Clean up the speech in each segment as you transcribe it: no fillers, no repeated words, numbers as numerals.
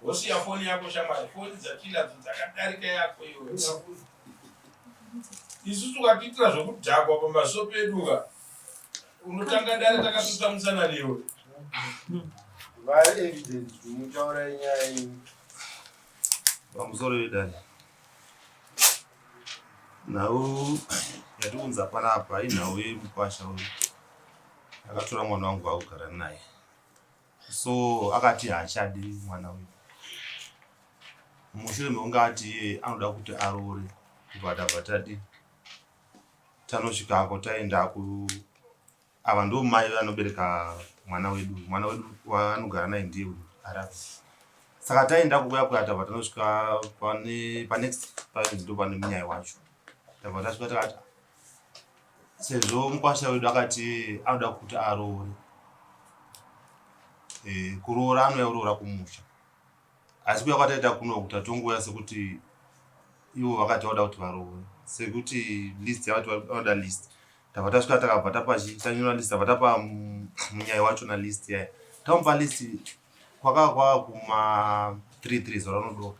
Wosiya foni yako shamwari, foni dzatinadzo dzakadarika yako iwe. Isusu ukatiitira zvekudhakwa pamaziso pedu ka unotanga dare takatotamisana newe. Vari evidence mutaura nyaya yenyu. Pamusoro vedare. Nhau yatiunza panapa inhau yemukwasha uyu. Akatora mwana wangu akugara naye. So akati haachadi mwana uyu. Mushure mekunge ati iye anoda kuti aroore kubva tabva tadi tanosvikako taenda ku ava ndo mai vanobereka mwana wedu mwana wedu waanogara naye ndiye uyu arava saka taenda kukuya kuya tabva tanosvika pane panext painzi ndo pane munyaya wacho tabva tasvika takati sezvo mukwasha wedu akati anoda kuti aroore e, kuroora anouya kuroora kumusha asi kuya kwataita kuno tatongouya sekuti ivo vakati vanoda kuti varoore sekuti list yavati vanoda list tabva tasvika takabva tapachi tanyora list tabva tapa munyai wacho na list yaya tamupa list kwakava kwava kuma 3 3 zuva ranodoka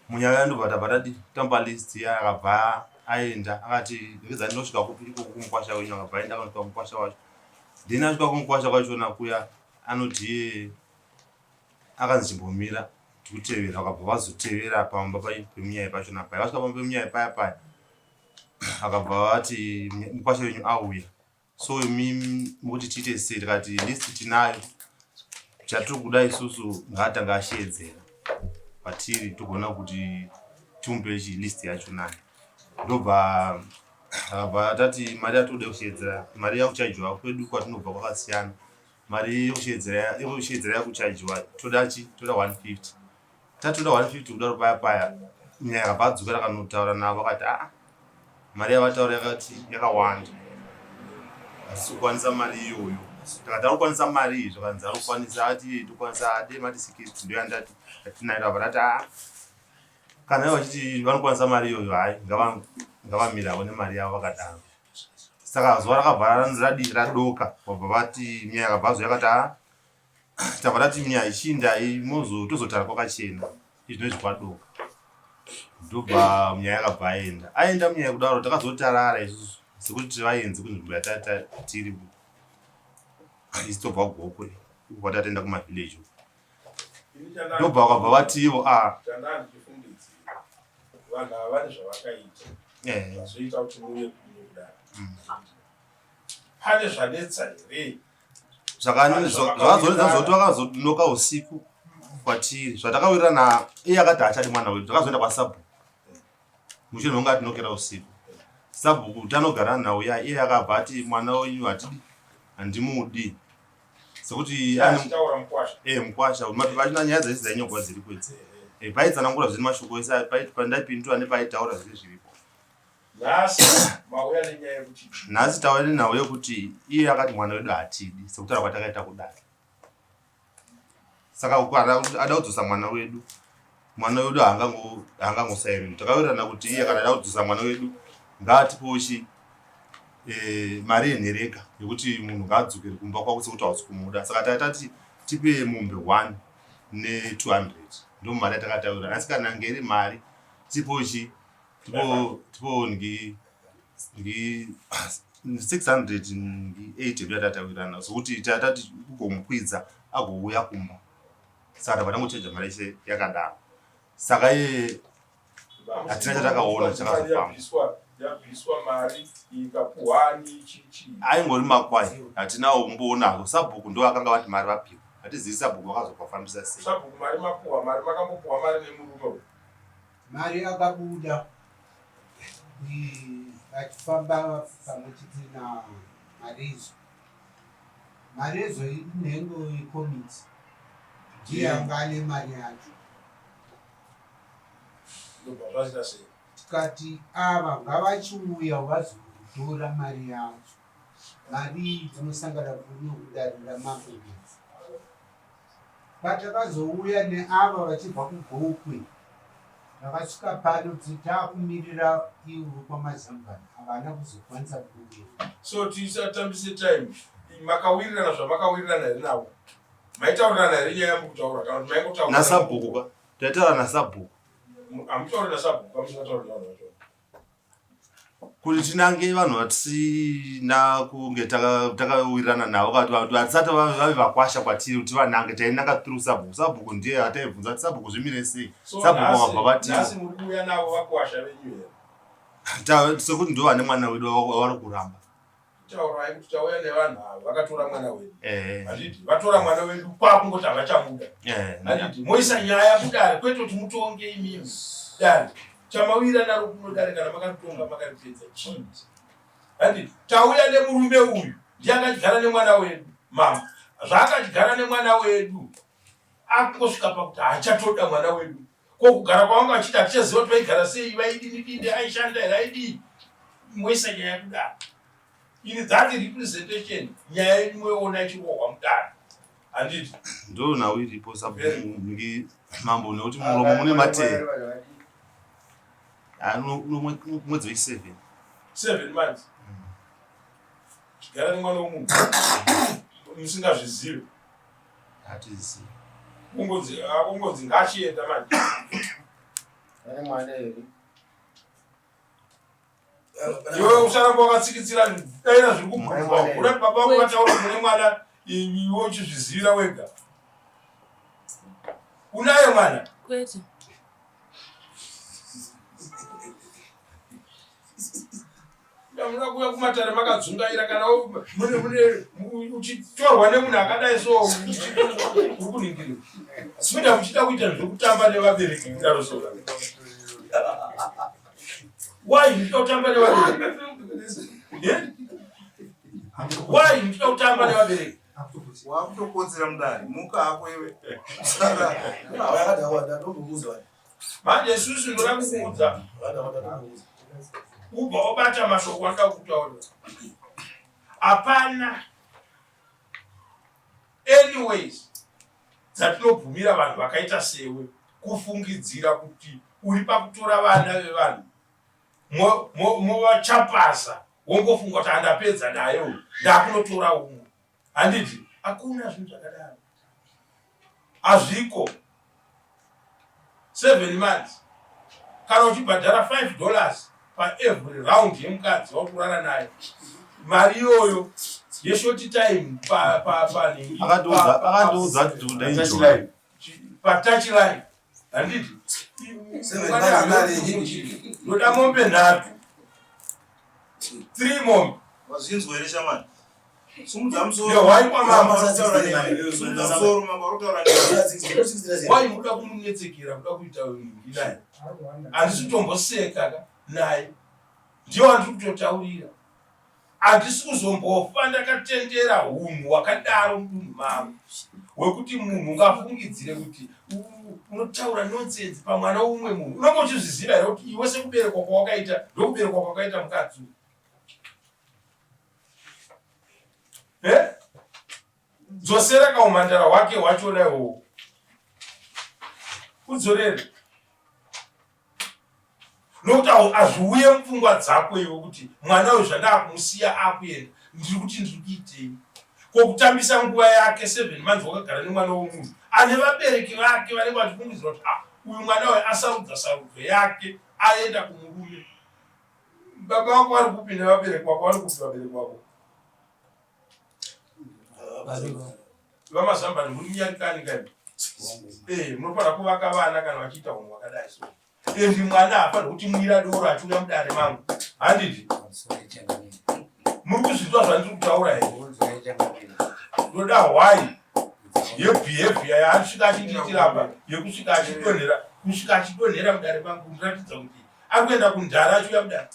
Munyaya uya ndobva tabva tadi tamupa list iya akabva aenda akati regedza ndinosvika kupi ikoko kumukwasha wenyu akabva aenda akanosvika kumukwasha wacho then asvika kumukwasha kwachona kuya anoti iye akanzi chimbomira tikutevera vakabva vazotevera pamba pemunyaya pachona paya vasvika pamba pemunyaya paya paya akabva vati mukwasha wenyu auya So imi mukuti tiite sei tikati list tinayo chatiri kuda isusu ngaatanga asheedzera patiri togona kuti timupe chi list yacho nayo ndobva akabva tati mari yatinoda kusheedzera mari yakuchajiwa kwedu kwatinobva kwakasiyana mari yekusheedzera yekusheedzera yakuchajiwa toda chi toda 150 Tatoda 150 kudaro paya paya nyaya yakabva adzokera akanotaura navo akati aa mari yavataura yakati yakawanda hatisi kukwanisa mari iyoyo takati ari kukwanisa mari iyi zvakanzi ari kukwanisa ati tokwanisa ade mati 60 ndoyandati atinayo akabva tati aa kana ivo vachiti vanokwanisa mari iyoyo hayi ngavamire havo nemari yavo vakadaro saka zuva rakabva radi radoka vabva vati nyaya yakabva azo yakati aa tabva tati nyaya ichiindai mozo tozotara kwakachena izvino izvi kwadoka ndobva munyaya yakabva aenda aenda munyaya kudaro takazotarara isusu sekuti tiri vaenzi kunzvimbo yatatiri isu tobva kugokwe kwatatoenda kumavillage uko ndobva vakabva vati ivo a ah. vanhu ava vane zvavakaita eh. zvazoita kuti muuye kuno kudaro mm. pane zvanetsa here Zvakazonetsa zvoti vakazonoka usiku kwatiri zvatakawirirana iye akati haachadi mwana wedu takazoenda kwasabhuku mushure mekunge atinokera usiku sabhuku tanogara nhau ya iye akabva ati mwana wenyu hatidi handimudi sekuti eh, mukwasha vachina nyaya dzese dzainyorwa dziripo idzi eh, paitsanangura zviri mashoko ese pandaipindura nepaitaura zviri zviripo Nhasi mauya nenyaya yekuti nhasi tauya nenhau yekuti iye akati mwana wedu hatidi sekutaura kwatakaita kudai saka ada kudzosa mwana wedu mwana wedu haangangosairi takawirirana kuti iye kana ada kudzosa mwana wedu ngaatipewo chi e, mari yenhereka yekuti munhu ngaadzokere kumba kwako sekuti hausi kumuda saka tatati tipe mombe 1 ne 200 ndo mari yatakatawirirana asi kana ange iri mari tipewo chi tipo tipo ngi ngi 680 ndoyatatawirirana sokuti tatati kugomukwidza agouya kumba saka tabva tangochaja mari yese yakadaro saka iye hatina chatakaona chakazofamba yabviswa mari ikapuhwani chichi aingori makwai hatinawo kumboonako sabhuku ndo akanga vati mari vapiwa hatizivi sabhuku vakazopafambisa sei sabhuku mari mapuhwa mari makambopuhwa mari nemurume Mari akabuda vachifamba pamwe chete naMarezo. Marezo inhengo yekomiti ndiye anga ane mari yacho. Tikati ava ngavachiuya vazotora mari yacho. Mari iyi tinosangana kuno kudare ramambo Midzi. Patakazouya neava vachibva kuGokwe vakasvika pano taakumirira ivo vekwaMazambani havana kuzokwanisa kuuya. So tisatambise time makawirirana zvamakawirirana here navo? Maitaurirana here nyaya yamukutaura kana kuti maingotaura? Nasabhuku ka. Taitaura nasabhuku. Hamutauri nasabhuku kamusingatauri navanhu vacho. Kuti tinange vanhu vatisina kunge takawirirana navo kana kuti vatisati vave vakwasha kwatiri kuti vanange tainanga through sabhuku. Sabhuku ndiye ataibvunza kuti sabhuku zvimire sei. Sabhuku vakabva vati. Nhasi muri kuuya navo vakwasha venyu here? Sekuti ndo vane mwana wedu wavari kuramba. Taurai kuti tauya nevanhu ava vakatora mwana wedu. Handiti vatora mwana wedu kwakungoti havachamuda. Handiti moisa nyaya kudare kwete kuti mutonge imimi. Dare chamawira naro kuno dare kana makaritonga makaripedza chii? Handiti tauya nemurume uyu ndiye akadyara nemwana wedu mama. Zvaakadyara nemwana wedu akungosvika pakuti haachatoda mwana wedu. Ko kugara kwavanga vachiti hatichaziva kuti vaigara sei vaidini dini aishanda here aidii moisa nyaya kudaro ini that representation nyaya yenyu moiona ichirohwa mudare handiti ndo nhau iripo sabhuku mambo nekuti muromo mune matee mwedzi wechiseven seven months chigara nemwana womunhu musingazvizive hatizivi kungonzi ah, kungonzi ngachienda manje Ane mwana here? Iwe usaramba wakatsikitsira daira zviri kubvunzwa kuda kuti baba vako vataura kune mwana iwe uchizvizivira wega unaye mwana Kwete. Munoda kuuya kumatare makadzungaira kana mune mune uchitorwa nemunhu akadai so uri kuningirira. Sikuita muchida kuita zvekutamba nevabereki kudaro so. Why muchida kutamba nevabereki? Eh? Why muchida kutamba nevabereki? Wakutokotsera mudare, muka hako iwe. Manje isusu ndoda kukuudza ubva wabata mashoko anoda kutaura. Hapana anyways dzatinobvumira vanhu vakaita sewe kufungidzira kuti uri pakutora vana vevanhu movachapasa wongofunga kuti andapedza naye uyu ndakunotora umwe. Handiti hakuna zvinhu zvakadaro, hazviko. 7 months kana uchibhadhara 5 dollars paevery round yemukadzi wakurara naye mari iyoyo yeshort time akandiudza kuti ndikuda patouch line handiti ndoda mombe nhatu three mombe wazvinzwa here shamani Sumudza musoro. Yo, why kwa mama? Sumudza musoro mambo ari kutaura newe. Why muda kumunetsekera kuda kuita naye? Handisi kutomboseka ka naye. Ndiyo wandiri kutotaurira. Handisi kuzombofa ndakatendera hunhu hwakadaro mudunhu mangu hwekuti munhu ungafungidzire kuti unotaura nonsense pamwana umwe munhu. Unenge uchizviziva here kuti iwe sekuberekwa kwawakaita ndokuberekwa kwakaita mukadzi uyu? Eh? Dzosera kaumhandara hwake hwachona iwowo. Udzorere. Nokuti hazviuye mupfungwa dzako iwe kuti mwana uyu zvandakumusiya akuenda ndiri kuti ndiri kuitei. Ko kutambisa nguva yake 7 months wakagara nemwana womunhu ane vabereki vake vanenge vachifungidzira kuti ah uyu mwana uyu asarudza sarudzo yake aenda kumurume. Baba vako vari kupi nevabereki vako vari kupi vabereki vako? VaMazambani muri munyarikani kani? Eh, munofanira kuvaka vana kana vachiita unhu hwakadai so. And mwana haafaniri kuti mwira doro achiuya mudare mangu. Handiti? Muri kuzvinzwa zvandiri kutaura here? Ndoda hwai yebehavior yaanosvika achindiitira apa yekusvika achidonhera kusvika achidonhera mudare mangu kundiratidza kuti Ari kuenda kundara achiuya kudai.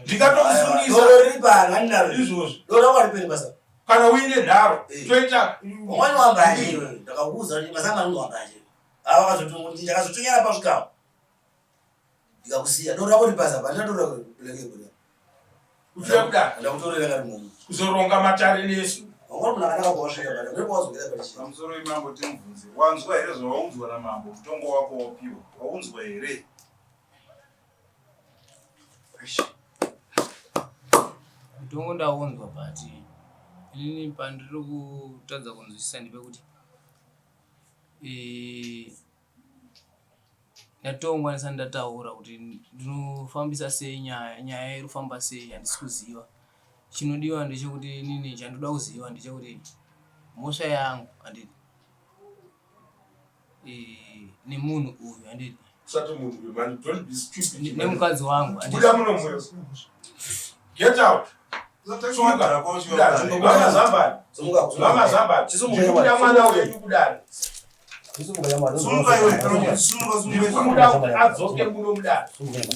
Ndikatokusungisa izvozvo. Kana uine nharo eh. toita ndikakusiya doro rako ripasa apa handina doro rako rekuda kusiya kudaro ndakutorera kari munhu kuzoronga matare nesu wangori munhu akanaka kwawasvika pana ndipo wazongera pari chii pamusoro imambo timubvunze wanzwa here zvawaudzwa namambo mutongo wako wapiwa waunzwa here Mutongo ndaunzwa but inini pandiri kutadza kunzwisisa ndepekuti eh, ndatongwa ndisati ndataura kuti ndinofambisa sei nyaya, nyaya iri kufamba sei handisi kuziva. Chinodiwa ndechekuti inini chandoda kuziva ndechekuti mhosva yangu handiti eh, nemunhu uyu handiti Usati munhu uyu man, don't be stupid. Nemukadzi wangu. Buda muno mweyo. Get out. Vamazambani. Mwana wenyu kudari. Ndikuda kuti adzoke muno mudare.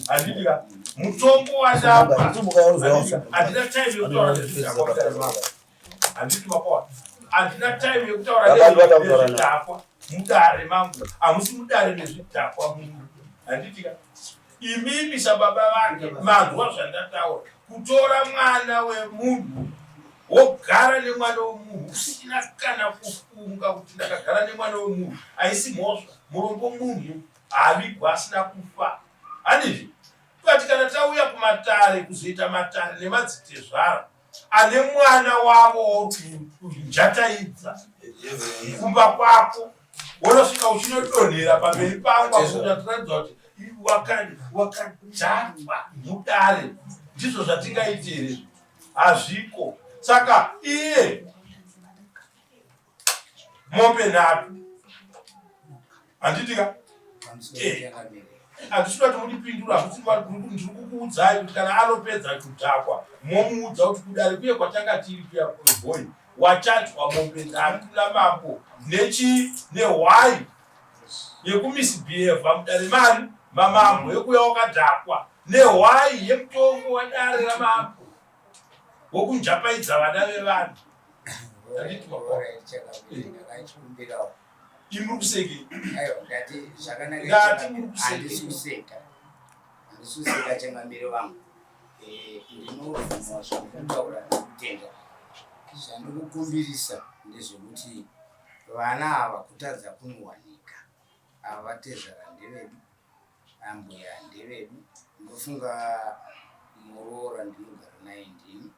Handiti ka? Mutongo wandapa. Handina time yekutaura nezvidhakwa mudare mangu. Handiti mapawa. Handina time yekutaura nezvidhakwa mudare mangu. Hamusi mudare nezvidhakwa muno. Handiti ka? Imimi sababa vake manzwa zvandataura. Kutora mwana wemunhu wogara nemwana wemunhu usina kana kufunga kuti ndakagara nemwana wemunhu haisi mhosva. Murombo munhu haavigwa asina kufa. Handizvi? But kana tauya kumatare kuzoita matare nemadzitezvara ane mwana wavo wauri kunjataidza kumba kwako wonosvika uchinodonhera pamberi pangu akunatiratidza kuti wakajatwa mudare. Ndizvo zvatingaite here? Hazviko. Saka iye mombe nhatu, handiti ka? Handisi kuda kuti mundipindura, hakusi ndiri kukuudzai kuti kana anopedza kudhakwa momuudza kuti kudare kuye kwatanga tiri kuya boy wachajwa mombe nhatu namambo nechi nehwai yekumisbehava mudare mari mamambo yekuya wakadhakwa nehwai yemutongo wedare ramambo wokunjapaidza vana vevanhu. Handiti makwa? Ndakachikumbirawo. Imuri kuseki. Aiwa, ndati zvakanaka. Ndati muri kuseka. Handisi kuseka, handisi kuseka changamire vangu. Ndinobvuma zvamukutaura nekutenda. Zvandikukumbirisa ndezvekuti vana ava kutadza kunowanika. Ava vatezvara ndevedu, ambuya ndevedu. Ndofunga muroora ndinogara naye ndini.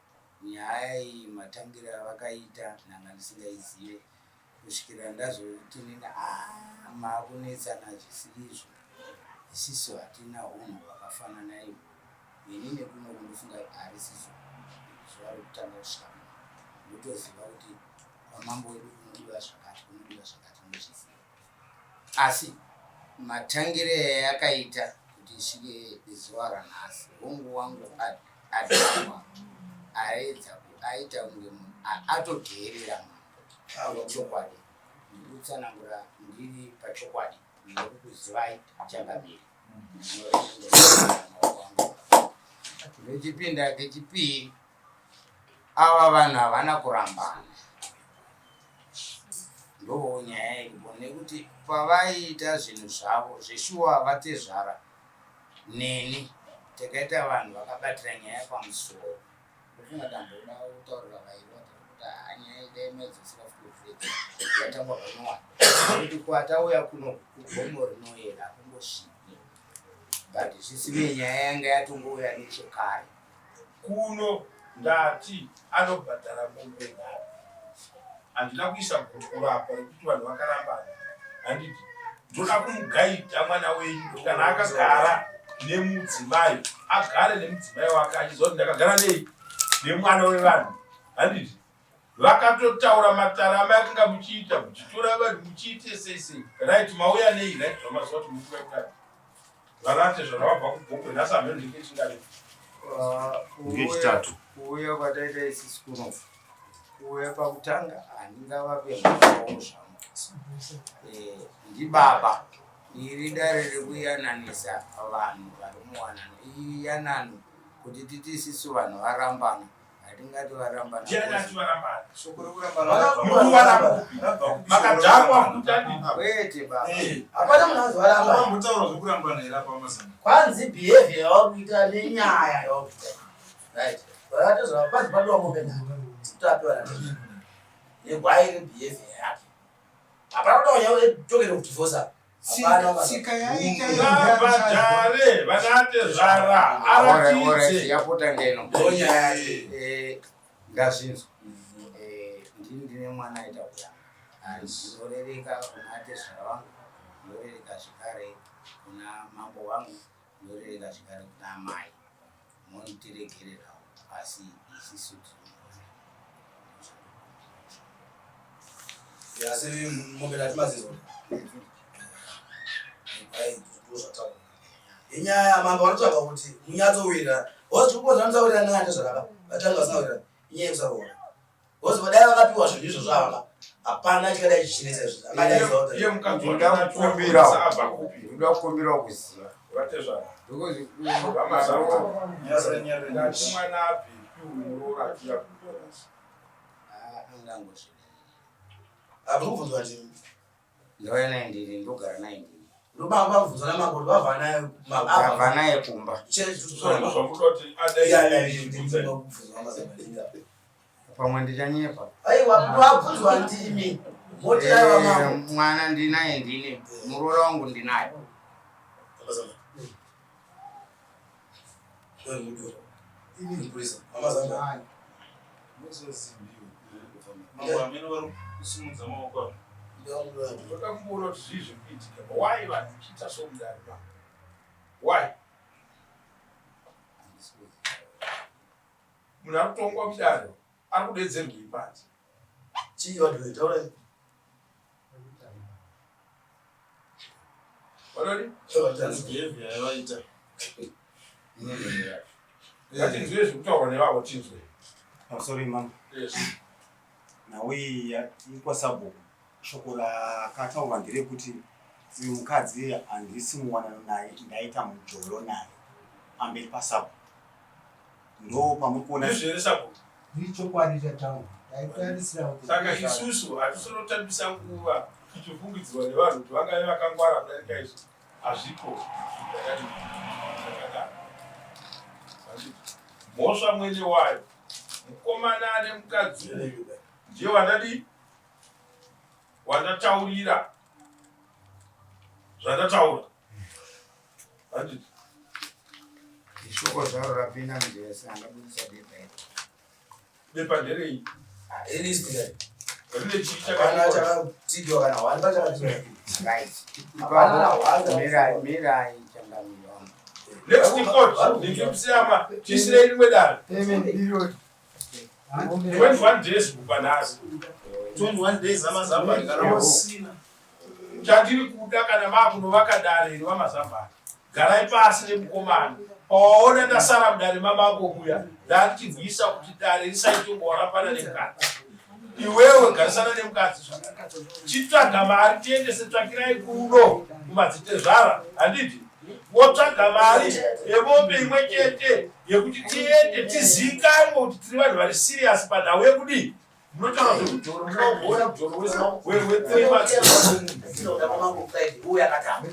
Nyaya iyi matangira avakaita ndanga ndisingaizive kusvikira ndazoti nini, "Ah, maakunetsana zvisiri izvo. Isisu hatina unhu hwakafanana ihwohwo." Inini kuno kundofunga harisizo zuva rekutanga kusvika muno. Ndotoziva kuti kwamambo wedu kunodiwa zvakati, kunodiwa zvakati, ndozviziva. Asi matangire ayakaita kuti isvike zuva ranhasi, hongu wangu adhakwa, aedza aita kunge munhu atodheerera mambo. Chokwadi ndikutsanangura ndiri pachokwadi ndokukuzivai changamire. Vechipinda kechipiri, ava vanhu havana kurambana. Ndo nyaya iripo, nekuti pavaiita zvinhu zvavo zveshuwa, vatezvara neni takaita vanhu vakabatira nyaya pamusoro. Ndofunga tamboda kutaurira vaiwa kuti haa, nyaya idai maidzosera futi yatangwa panyowani, nekuti kwatauya kuno kugomo rinoyera kungosviki, but zvisinei nyaya yanga yatongouya nechekare. Kuno ndati anobhadhara mombe nhatu. Handina kuisa gukuru apa rekuti vanhu vakarambana, handiti? Ndoda kumugaidha mwana wenyu kuti kana akagara nemudzimai, agare nemudzimai wake achiziva kuti ndakagara nei nemwana wevanhu, handiti? Vakatotaura matare amai akanga muchiita, muchitora vanhu muchiite sei sei. Right, mauya nei? Right, zvamazuva kuti mukuva kudai vanate zvana vabva kuGokwe nhasi, hameno ndekechingari. Ngechitatu. Kuuya kwataita isisi kuno, kuuya pakutanga, handingavape mhosvawo zvangu. Ndibaba iri dare rekuyananisa vanhu vari muwanano. Iyi yanano kuti titi isisu vanhu varambana, hatingati varambana. Ndiani ati varambana? Shoko rekurambana Mukuwana kupi? Makadhakwa futi, handiti? Kwete baba. Hapana munhu azovaramba. Vambotaura zvekurambana here apa mazana? Kwanzi behavior yawakuita nenyaya yawakuita, right? Vakatozva kwanzi padiwa mombe nhatu kuti apiwa natezvara negwai rebehavior yake. Hapana kuda kunyaya token of divorce apa. Tsika yaita Ngabhadhare vanatezvara aratidze. Yapota ngeno. Ndonyaya Eh, ndazvinzwa. Eh, ndini ndine mwana aita kuyamba. Ndorereka kuna tezvara vangu, ndorereka zvekare kuna mambo vangu, ndorereka zvekare kuna amai. Mondiregererawo asi isisu tiri Asi mombe ndati mazizo. Inyaya mambo vanotsvaga kuti munyatsowirira. Hozi chikukonzera musawirirana naye ndezvaraka. Vatanga vasina kuwirirana. Inyaya yekusaroora. Hozi dai vakapiwa zvinhu izvozvo ava hapana chikadai chichinetsa izvi. Akadai Iye mukadzi Ndoda kukumbirawo. abva kupi? Ndoda kukumbirawo kuziva. Vatezvara. Because Vamazamba. Ndati mwana abvepi muroora achiuya kutora. angangozvidai. Abva kubvunzwa ndimi. Ndauya naye ndiri ndogara naye ndiri. Ndobaba vabvunzwa namambo kuti vabva naye Ndabva naye kumba. Zvamuda kuti adai Pamwe ndichanyepa. Aiwa vabvunzwa ndimi. Moti aiwa Eh, mambo. mwana ndinaye ndine muroora wangu ndinaye. Mambo amene vari kusimudza maoko avo. Ndoda kumboona kuti zvii zviri kuitika. Why vanhu muchiita so mudare ma? Why? Munhu ari kutongwa mudare ari kudedzerwei panze? Chii vanhu taurai. Vanodi? Behavior yavaita. Ngatinzwe zvekutaurwa nevavo tinzwe. I'm sorry mama. Yes. Nhau iyi yaitwa sabhuku. Shoko rakataurwa nderekuti uyu mukadzi handisi muwanano naye, ndaita mujolo naye pamberi pasabhuku. Ndo pamuri kuona Ndizvo here sabhuku? Ichokwadi chataurwa. Ndaitarisira kuti Saka isusu hatisonotambisa nguva tichifungidzirwa nevanhu kuti vangave vakangwara kudarika isu. Hazviko. Zvakadii? Zvakadaro. Handiti. Mhosva mwene wayo. Mukomana ane mukadzi uyu ndiye wandadii? Wandataurira zvandataura. Handiti. Shoko zvaro rapinda munzeve sangabudisa bepa iri. Bepa nderei? List kai. Rine chii Hapana chakanyorwa? chakatikiwa kana hwani pachakatikiwa. Right. Hapana na Ipapo hwani. mirai mirai changamire wangu. Next court, ndingimusiyama tiisirei rimwe dare. 21 days kubva nhasi. 21 days amazambani kana usina. Chandiri kuda kana makunovaka dare iri vamazambani, garai pasi nemukomana. Pawaona ndasara mudare mamako muya, ndandichibvisa kuti dare risaitongowarapana nemukadzi. Iwewe garisana nemukadzi zvakanaka. Chitsvaga mari tiendese tsvakirai kuno kumadzitezvara, handiti? Wotsvaga mari yemombe imwe chete yekuti tiende tizikanwe kuti tiri vanhu vari serious panhau yekudii. Munotaura zvekujoro, munoona mujoro wese we3 months. Uya akatamba.